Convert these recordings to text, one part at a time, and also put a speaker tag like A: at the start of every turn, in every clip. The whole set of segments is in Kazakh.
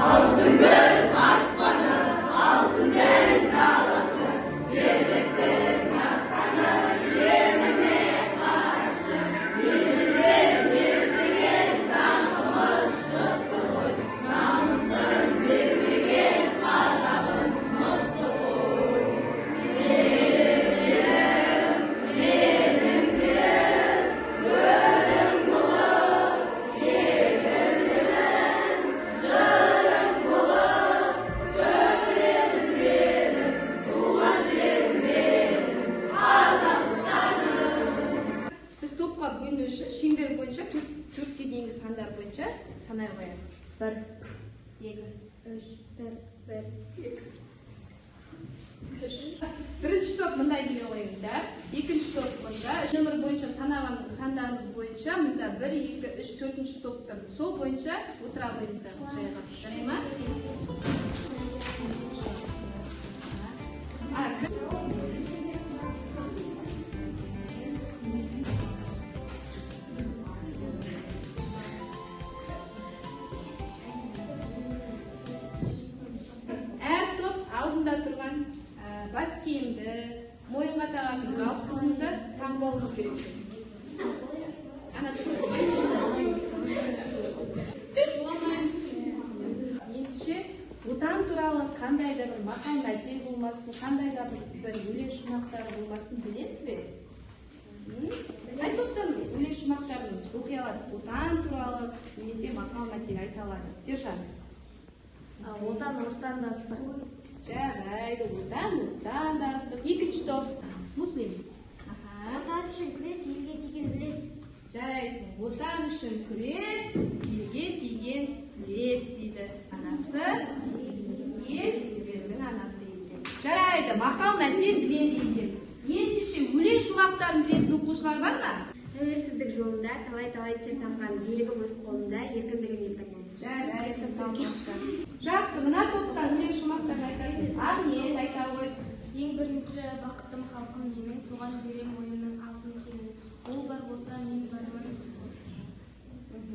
A: Алтын күн аспаны, алтын дән даласы, ерліктің дастаны, еліме қарашы. Ежелден ертеген даңқымыз шықты ғой, намысын бермеген қазағым мықты ғой. Елім, менің жерім, гүлім болып, егінділім, жырым болып, төгілемін елім, туған жерім менің, Қазақстаным.
B: Біз топқа бөліну үшін шеңбер бойынша төртке дейінгі сандар бойынша санай қояйық.
C: 1, 2, 3, 4, 1, 2,
B: 3. Бірінші топ мындай келе қойыңыздар. Екінші топ мында. Нөмір бойынша санаған сандарымыз бойынша мында 1, 2, 3, төртінші топ тұр. Сол бойынша отыра қойыңыздар. Жайғасып, жарай ма? Әр топ алдында тұрған бас киімді, мойынға тағатын галстугымызды тағып алуымыз керекпіз. Ендеше Отан туралы қандай да бір мақал мәтел болмасын, қандай да бір өлең шумақтары болмасын білеміз бе? Қай топтан өлең шумақтарын оқи алады? Отан туралы немесе мақал мәтел айта алады. Сержан.
C: Отан оттан да ыстық.
B: Жарайды, отан оттан да ыстық. Екінші топ. Муслим.
D: Отан үшін күрес, елге тиген үлес.
B: Жарайсың. Отан үшін күрес, елге тиген үлес дейді. Анасы ел, елдердің анасы екен. Жарайды, мақал мәтел біледі екенбіз. Ендеше өлең шумақтарын білетін оқушылар бар ма?
C: Тәуелсіздік жолында талай-талай тер тамған, билігім өз қолымда, еркіндігім елдің.
B: Жарайсың, тамаша. Жақсы, мына топтан өлең шумақтарын айтайын. Ақниет айта ғой.
E: Ең бірінші бақытым халқым менің, соған берем мойнымның алтын кенін. Ол бар болса мен бармын,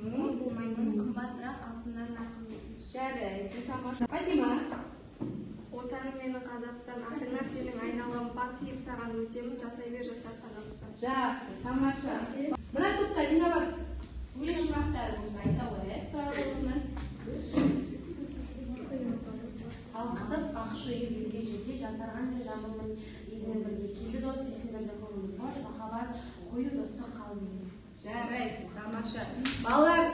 E: ол болмаймын, қымбатырақ алтыннан ақым.
B: Жарайсың, тамаша. Фатима.
E: Отаным менің Қазақстан, атыңнан сенің айналам, бас иіп саған өтемін, жасай бер, жаса Қазақстан.
B: Жақсы, тамаша. Мына топта инабат өлең шумақтары болса айта ғой, тұра қойыңыз.
F: Балқытып бақшы үйге жерге жасарған жер жамылмын елмен бірге. Келді дос сүйсіндірді көңіл, қош махаббат, қою достық қалың.
B: Жарайсың, тамаша. Балалар,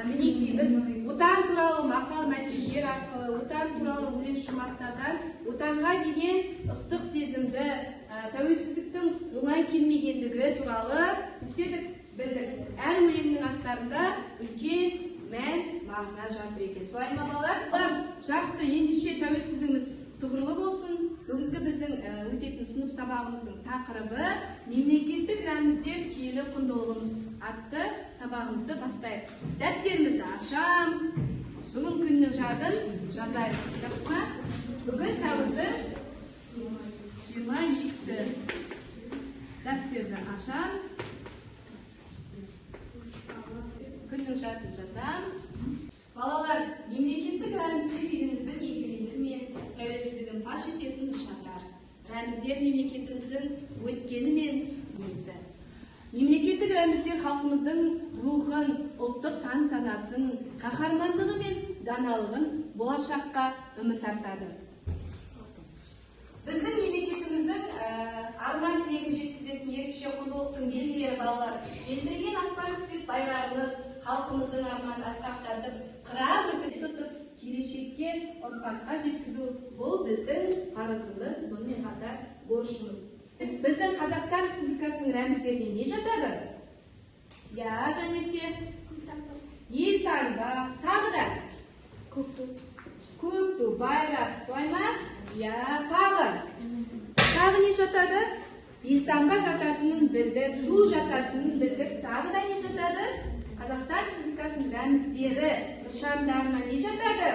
B: мінекей біз Отан туралы мақал мәтелдер арқылы, Отан туралы өлең шумақтардан Отанға деген ыстық сезімді, тәуелсіздіктің оңай келмегендігі туралы істедік, білдік. Әр өлеңнің астарында үлкен мән мағына жатыр екен. Солай ма, балалар? Жақсы, ендеше тәуелсіздігіміз тұғырлы болсын. Бүгінгі біздің өтетін сынып сабағымыздың тақырыбы мемлекеттік рәміздер киелі құндылығымыз атты сабағымызды бастайық. Дәптерімізді ашамыз. Бүгін күннің жадын жазайық. Жақсы ма? Бүгін сәуірдің 22-сі. Дәптерді ашамыз. Күннің жадын жазамыз. Балалар, мемлекеттік рәміздер еліміздің егемендігі мен тәуелсіздігін паш ететін нышандар. Рәміздер мемлекетіміздің өткені мен негізі. Мемлекеттік рәміздер халқымыздың рухын, ұлттық сан-санасын, қаһармандығы мен даналығын болашаққа үміт артады. Біздің мемлекетіміздің арман тілегін жеткізетін ерекше құндылықтың белгілері балалар. Желбіреген аспан түстес байрағымыз халқымыздың арманын асқақтатып, қыран бүркіт тұтып, келешекке ұрпаққа жеткізу бұл біздің парызымыз, сонымен қатар борышымыз. Біздің Қазақстан Республикасының рәміздеріне не жатады? Я, Жанетке. Елтаңба, тағы да. Көк ту. Көк ту, байрақ, солай ма? Я, тағы. Тағы не жатады? Елтаңба жататынын білдік, ту жататынын білдік. Тағы да не жатады? Қазақстан Республикасының рәміздері, нышандарына не жатады?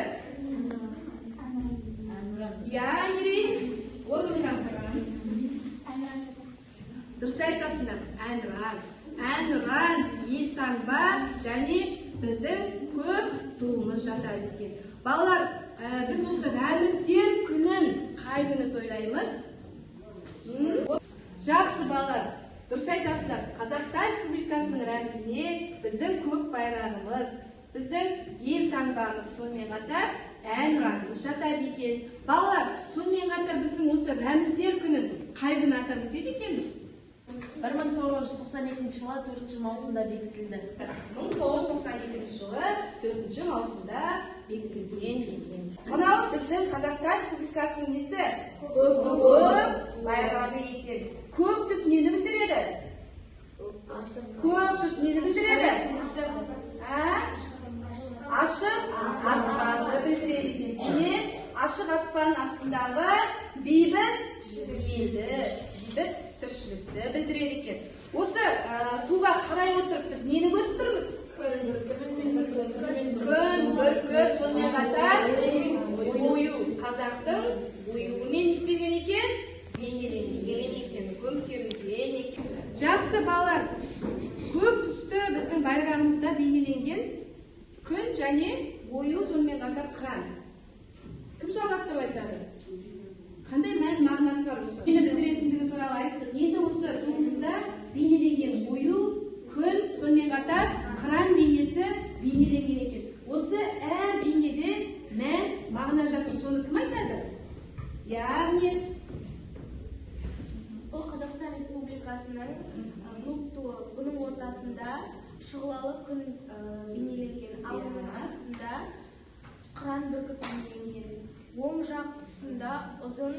B: Я, Мерей, орныңыздан тұрыңыз. Дұрыс айтасыңдар. Әнұран. Әнұран, елтаңба және біздің көк туымыз жатады екен. Балалар, біз осы рәміздер күнін қай күні тойлаймыз? Жақсы, балалар, дұрыс айтасыздар. Қазақстан Республикасының рәмізіне біздің көк байрағымыз, біздің ел таңбамыз, сонымен қатар әнұранымыз жатады екен. Балалар, сонымен қатар біздің осы рәміздер күнін қай күні атап өтеді екенбіз?
F: 1992 жылы 4 маусымда бекітілді.
B: 1992 жылы 4 маусымда бекітілген екен. Мынау біздің Қазақстан Республикасының несі? Көк байрағы екен. Көк түс нені білдіреді? Көк түс нені білдіреді? Ашық аспанды білдіреді екен. Демек, ашық аспан астындағы бейбіт елді, бейбіт тіршілікті білдіреді екен. Осы туға қарай отырып біз нені көріп тұрмыз? Күн бүркіт, сонымен қатар ою, қазақтың оюымен істеген екен, бейнеленген екен, көмкерілген екен. Жақсы, балалар, көк түсті біздің байрағымызда бейнеленген күн және ою, сонымен қатар қыран. Кім жалғастырып айтады? Қандай мән мағынасы бар осы? Нені білдіретіндігі туралы айттық. Енді осы туымызда бейнеленген ою, күн, сонымен қатар қыран бейнесі бейнеленген екен. Осы әр бейнеде мән мағына жатыр. Соны кім айтады? Яғни
E: бұл Қазақстан Республикасының көк туы. Бұның ортасында шұғылалы күн бейнеленген, ал оның астында қыран бүркіт бейнеленген. Оң жақ тұсында ұзын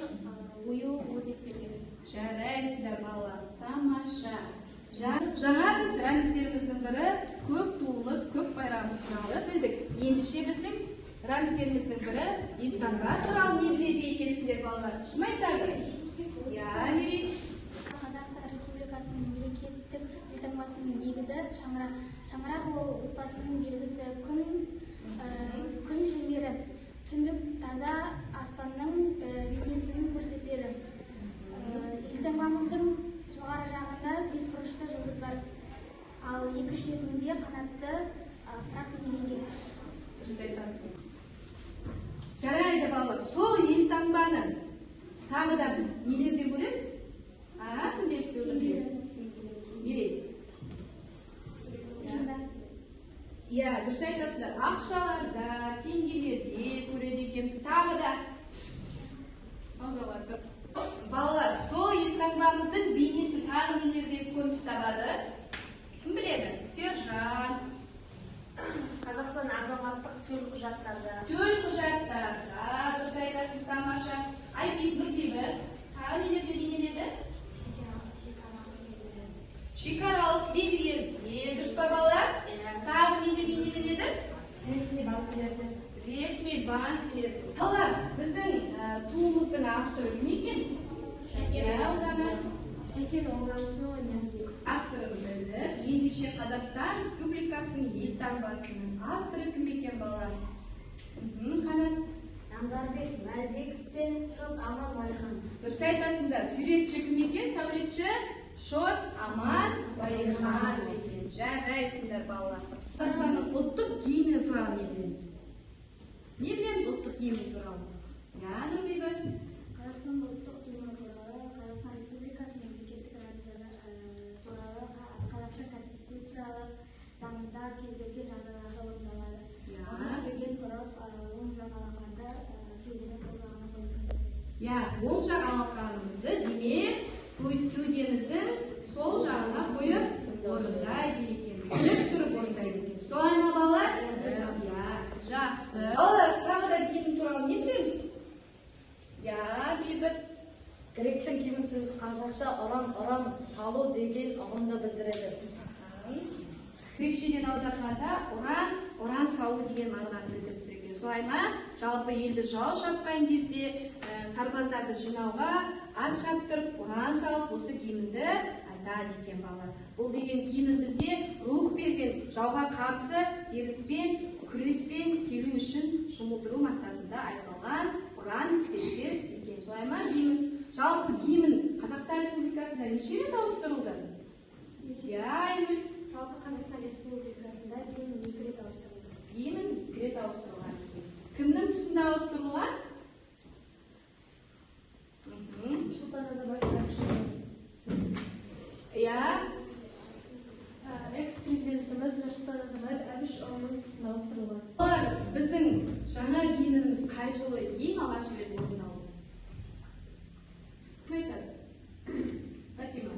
E: ою өрнектелген.
B: Жарайсыздар, балалар, тамаша. Жаңа біз рәміздеріміздің бірі көк туымыз, көк байрағымыз туралы білдік. Ендеше біздің рәміздеріміздің бірі елтаңба туралы не біледі екенсіздер, балалар? Кім айтады? Иә, Мерей.
D: Қазақстан Республикасының мемлекеттік елтаңбасының негізі шаңырақ. Шаңырақ ол отбасының белгісі, күн шеңбері, түндік таза аспанның бейнесін көрсетеді. Елтаңбамыздың жоғары жағында бес бұрышты жұлдыз бар, ал екі шетінде қанатты пырақ бейнеленген.
B: Дұрыс айтасың. Жарайды, балалар, сол елтаңбаны тағы да біз нелерде көреміз? Күнделікті өмірде. Мерей. Иә, дұрыс айтасыздар. Ақшаларда, теңгелерде көреді екенбіз. Тағы да паузалар тұр. Балалар, сол елтаңбамыздың бейнесі тағы нелерде көрініс табады? Кім біледі? Сержан.
F: Қазақстан азаматтық төлқұжаттарда.
B: Төлқұжаттарда, дұрыс айтасыз, тамаша. Айбек, Нұрбибі, тағы нелерде бейнеленеді? Шекаралық белгілерде, дұрыс па, балалар? Тағы неде бейнеленеді?
F: Ресми банкілерде.
B: Ресми банкілерде. Балалар, біздің туымыздың авторы кім екен? Иә, Ұлдана.
C: Шәкен Оңғарсынұлы Ниязбеков.
B: Авторын білдік. Ендеше Қазақстан Республикасының елтаңбасының авторы кім екен, балалар? Қанат.
D: Намдарбек Мәлбеков пен Шот Аман Уәлихан.
B: Дұрыс айтасыңдар. Суретші кім екен? Сәулетші Шот Аман Уәлихан екен. Жарайсыңдар, балалар. Қазақстанның ұлттық гимні туралы не білеміз? Не білеміз ұлттық гимні туралы? Иә, Нұрбибі.
D: Қазақстанның ұлттық гимні туралы Қазақстан Республикасының мемлекеттік рәміздері туралы Қазақстан Конституциялық заңында көзделген жағдайларда орындалады. Оны кеуден тұрып, оң жақ алақанды кеуденің сол жағына қойып тыңдайды.
B: Иә, оң жақ алақанымызды, демек, кеудеміздің сол жағына қойып орындайды екенбіз. Тік тұрып орындайды екенбіз. Солай ма, балалар? Иә, жақсы. Балалар, тағы да гимн туралы не білеміз? Иә, Бейбіт.
G: Гректің гимн сөзі қазақша ұран, ұран салу деген ұғымды білдіреді.
B: Грекшеден аударғанда ұран, ұран салу деген мағынаны білдіріп тұр екен. Солай ма? Жалпы елді жау шапқан кезде сарбаздарды жинауға ат шаптырып, ұран салып, осы гимнді айтады екен, балалар. Бұл деген гимн бізге рух берген, жауға қарсы ерлікпен, күреспен келу үшін жұмылдыру мақсатында айтылған ұран іспеттес екен. Солай ма гимн? Жалпы гимн Қазақстан Республикасында неше рет ауыстырылды? Иә, Айгүл.
D: Жалпы Қазақстан Республикасында гимн 2 рет ауыстырылды.
B: 2 рет ауыстырылған екен. Кімнің тұсында ауыстырылған?
E: Нұрсұлтан Назарбаев Әбішұлы.
B: Иә.
E: Экс-президентіміз Нұрсұлтан Назарбаев Әбішұлының тұсында ауыстырылған.
B: Олар біздің жаңа гимніміз қай жылы ең алғаш рет орындалды? Кім айтады? Фатима.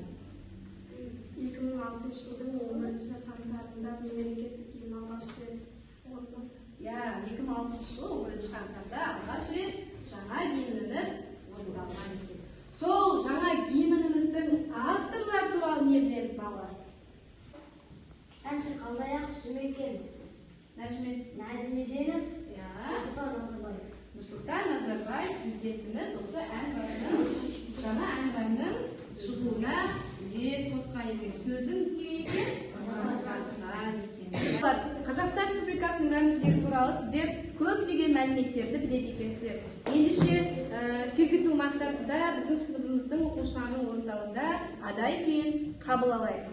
D: 2006 жылдың 11 қаңтарында мемлекеттік гимн алғаш рет орындалды.
B: Иә, 2006 жылы 11 қаңтарда алғаш рет жаңа гимніміз орындалған екен. Сол жаңа гимніміздің авторлары туралы не білеміз, балалар?
G: Шәмші Қалдаяқов, Жұмекен Нәжімеденов,
B: Иә.
G: Нұрсұлтан Назарбаев.
B: Нұрсұлтан Назарбаев президентіміз осы әнұранның, жаңа әнұранның шығуына үлес қосқан екен. Сөзін істеген екен, жазған екен. Қазақстан Республикасының рәміздері туралы сіздер көптеген мәліметтерді біледі екенсіздер. Ендеше сергіту мақсатында біздің сыныбымыздың оқушыларының орындауында Адай күйін қабыл алайық.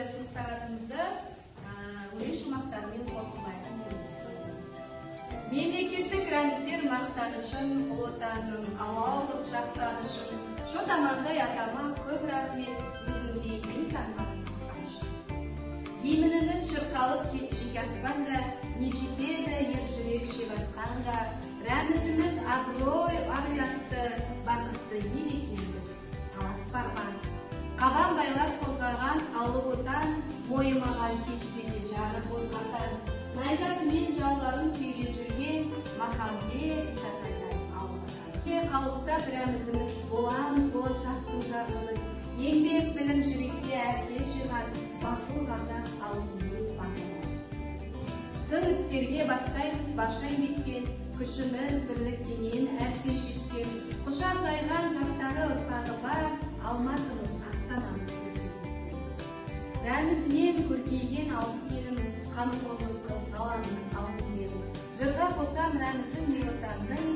B: Сынып сағатымызды өлең шумақтарымен қорытындылайық. Мемлекеттік рәміздер мақтанышым, Ұлы Отанның алау ғып жақтанышым, Шот Амандай атама көп рахмет, өзіңдей ең танымадым мақтанышым. Гимніміз шырқалып жеке аспанда, не жетеді ер жүрек шек асқанға, рәмізіміз абырой ар ұятты, бақытты ел екенбіз таласпарған. Қабанбайлар қорғаған алып отан, мойымаған кетсе де жарып отқан, найзасымен жауларын түйреп жүрген Махамбет Исатайдай алып отан. Қалыптап рәмізіміз боламыз болашақтың жарығымыз, еңбек білім жүректе әркез жиған батыл қазақ алып ел батырымыз. Тың істерге бастаймыз барша еңбекпен, күшіміз бірлікпенен әркез жеткен, құшақ жайған жастары ұрпағы бар, Алматымыз астанамыз көркейген. Рәмізінен көркейген алтын елім, қамқорлық ғаламның алтын елі. Жырға қосам рәмізін ел Отанның,